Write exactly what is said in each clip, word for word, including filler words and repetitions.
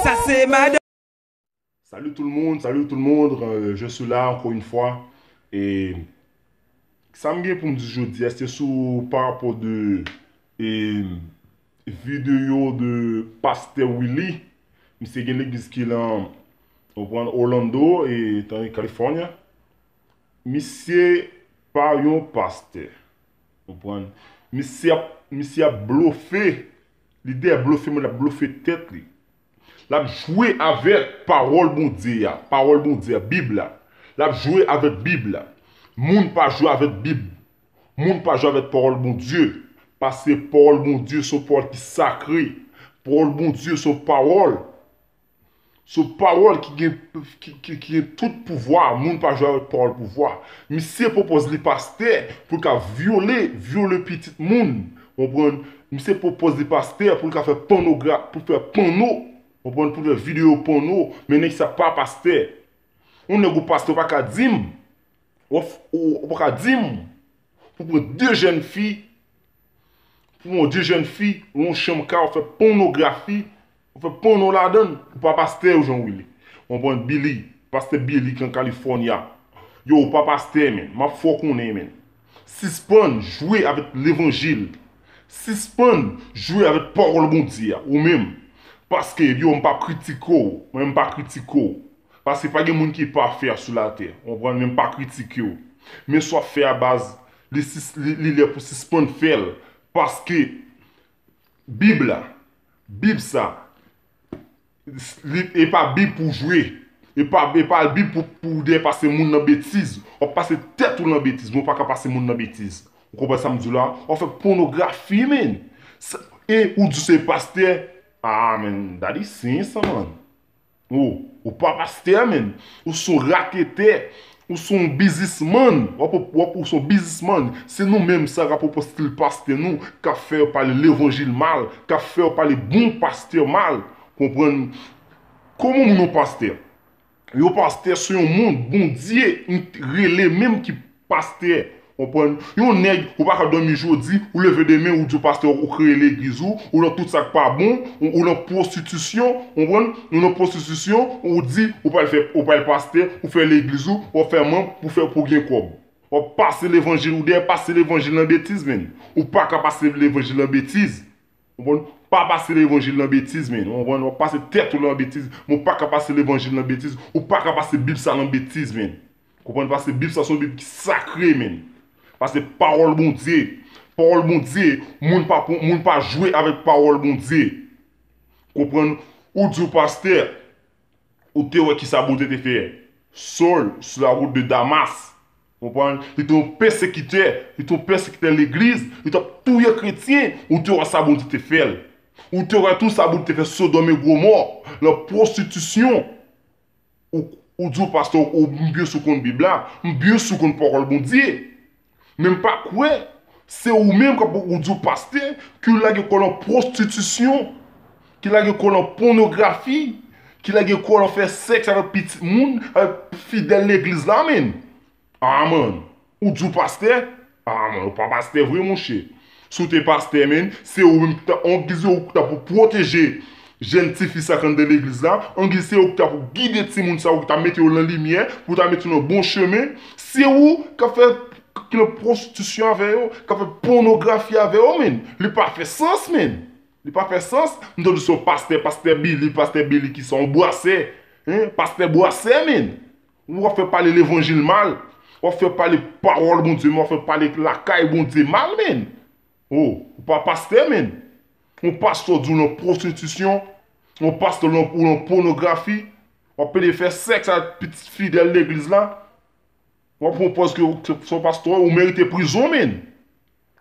Sa se madan. Salut tout le monde, salut tout le monde, euh, je suis là encore une fois. E sa m gen pou m di jodi a, se sou pa rapò de e, videyo de pastè Willy. Misye gen legliz ki lan, ou konprann, Orlando, e, California. Misye pa yon pastè. Ou konprann? Misye ap, misye ap blofe. Lidè blofe, men l ap blofe tèt li. L ap jwe avèk pawòl Bondye a, pawòl Bondye a, Bib la. L ap jwe avèk Bib la. Moun pa jwe avèk Bib. Moun pa jwe avèk pawòl Bondye. Paske pawòl Bondye se yon pawòl ki sakre. Pawòl Bondye se yon pawòl. Se yon pawòl ki gen, ki, ki, ki gen tout pouvwa. Moun pa jwe avèk pawòl pouvwa. Misye pwopoze li pastè pou l ka vyole, vyole pitit moun. Ou konprann? Misye pwopoze li pastè pou l ka fè pònogra-, pou fè pòno. Ou konprann? Pou fè videyo pòno. Men nèg sa pa pastè. Yon nèg ou pastè ou pa ka di m. Ou, ou, ou pa ka di m. Pou pran de jèn fi. Pou pran de jèn fi, yon chanm ka, ou fè pònografi, ou fè pòno ladan l. Ou pa pastè ou jan ou rele. Ou konprann? Billy, pastè Billy ki an California. Yo, ou pa pastè, men. M ap fè w konnen, men. Sispann jwe avèk levanjil. Sispann jwe avèk pawòl Bondye a, ou menm. Paske, yo, m p ap kritike w. Mwen, m pa kritike w. Paske pa gen moun ki pafè sou latè. Ou konprann? Men m pa kritike w. Men sa w ap fè a baz, li, sis- li, li lè pou sispann fè l. Paske Bib la, Bib sa, li, e pa Bib pou jwe. E pa, e pa Bib pou, pou dèyè pase moun nan betiz. W ap pase tèt ou nan betiz, men w pa ka pase moun nan betiz. Ou konprann sa m di w la? W ap fè pònografi, men. Sa- E ou di w se pastè. Ah, men, that is sin, man. Ou, ou pa pastè, men. Ou se yon raketè. Ou se yon biznismann. W ap, w ap, ou se yon biznismann. Se nou menm sa k ap pwopoze stil pastè nou, k ap fè yo pale levanjil mal, k ap fè yo pale bon pastè mal. Konprann? Kòman moun yon pastè? Yon pastè se yon moun Bondye rele menm ki pastè. Konprann? Yon nèg, ou pa ka dòmi jodi, ou leve demen, ou di w pastè, ou kreye legliz ou, ou nan tout sa k pa bon, ou, ou nan pwostitisyon, konprann? Ou nan pwostitisyon, ou di, ou pral fè, ou pral pastè, ou fè legliz ou, ou fè manm, pou fè, pou gen kòb. W ap pase levanjil, ou dèyè pase levanjil nan betiz, men. Ou pa ka pase levanjil nan betiz. Konprann? Pa pase levanjil nan betiz, men. Konprann? W ap pase tèt ou nan betiz, men w pa ka pase levanjil nan betiz. Ou pa ka pase Bib sa nan betiz, men. Konprann? Paske Bib sa se yon Bib ki sakre, men. Paske pawòl Bondye. Pawòl Bondye, moun pa, moun pa jwe avèk pawòl Bondye. Konprann? Ou di w pastè, ou te wè ki sa Bondye te fè Sòl sou la wout de Damas. Konprann? Li te yon pèsekitè, li te yon pèsekitè legliz, li t ap touye kretyen, ou te wè sa Bondye te fè l. Ou te wè tou sa Bondye te fè Sodòm e Gomò, nan pwostitisyon. Ou, ou di w pastè, ou, m byen si w konn Bib la, m byen si w konn pawòl Bondye. Men m pa kwè se ou menm k ap ou di w pastè, ki lage kò w nan pwostitisyon, ki lage kò w nan pònografi, ki lage kò w nan fè sèks avèk pitit moun, avèk fidèl legliz la, men. Ah, man. Ou di w pastè? Ah, man, ou pa pastè vre, monchè. Si w te pastè, men, se ou menm ki ta, angiz ou ki ta pou pwoteje jèn tifi sa k anndan legliz la, angiz se ou ki ta pou gide timoun sa, ou ki ta mete yo nan limyè, pou ta mete yo nan bon chemen. Se ou k ap fè, ki nan pwostitisyon avè yo, k ap fè pònografi avè yo, men. Li pa fè sans, men. Li pa fè sans. M tande se yon pastè, pastè Billy, pastè Billy ki sa, yon bwasè. Hein? Pastè bwasè, men. Ou ap fè pale levanjil mal. W ap fè pale pawòl Bondye mal, w ap fè pale lakay Bondye mal, men. Oh, ou pa pastè, men. Yon pastè di w nan pwostitisyon, yon pastè ou nan, ou nan pònografi, w ap pede fè sèks ak pitit fidèl legliz la. W ap pran pòz ke w se yon pastè, ou merite prizon, men.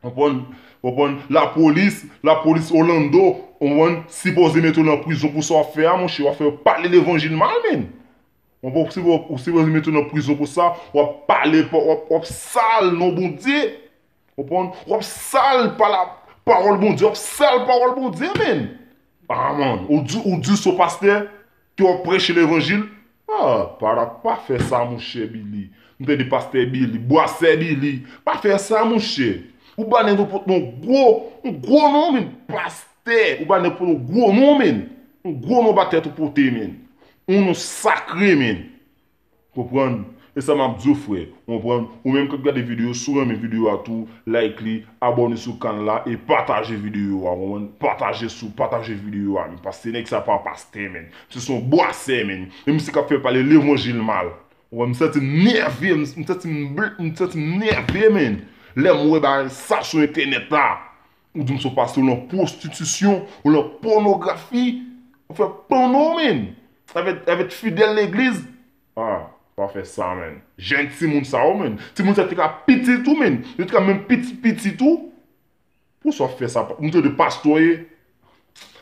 Konprann? Konprann? Lapolis, lapolis Orlando, konprann, sipoze mete w nan prizon pou sa w ap fè a, monchè, w ap fè pale levanjil mal, men. Konprann? Ou sipo-, ou sipoze mete w nan prizon pou sa, w ap pale, w ap, w ap sal non Bondye. Konprann? W ap sal pa la pawòl Bondye, w ap sal pawòl Bondye, men. Ah, man, ou di, ou di se yon pastè ke w ap preche levanjil? Ah, pa, pa fè sa, monchè Billy. M tande pastè Billy, bwasè Billy. Pa fè sa, monchè. Ou ba nenpòt yon gwo, yon gwo non, men, pastè. Ou ba nenpòt yon gwo non, men. Yon gwo non ba tèt ou pote, menn. Yon non sakre, menn. Konprann? E sa m ap di w, frè. Konprann? Ou menm k ap gade videyo, si w renmen videyo a tou, like li, abòne sou kanal la e pataje videyo a, konprann? Pataje sou, pataje videyo a, menn. Paske nèg sa pa pastè, menn. Se yon bwasè, menn. E misye k ap fè pale levanjil mal. Ou wè, m santi m nève, m m santi m bl- m santi m nève, menn. Lè m wè bagay sa sou entènèt la. Ou di m se yon pastè, ou nan pwostitisyon, ou nan pònografi, ou fè pòno, menn. Avèk, avèk fidèl legliz. Ah, pa fè sa, menn. Jèn timoun sa yo, menn. Timoun sa te ka pitit ou, menn. Yo te ka menm pitit pitit ou. Pou sa w ap fè sa, m tande pastè ye.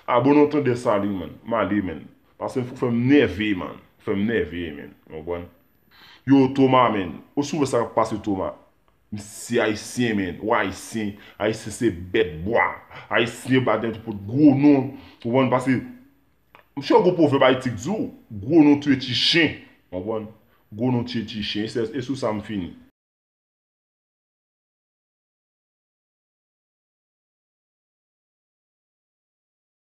Ah, bon, nou tande sa li, menn. M ale, menn. Paske ou fè m nève, menn. Ou fè m nève, menn. Ou konprann? Yo, Toma, menn. Ou si w wè sa k ap pase, Toma. Misye ayisyen, menn. Ou ayisyen. Ayisyen se bèt bwa. Ayisyen ba tèt pou gwo non. Ou konprann? Paske Misye, yon gwo pwovèb ayitik di w, gwo non tiye ti chen. Konprann? Gwo non tiye ti chen. E se- e sou sa m fini.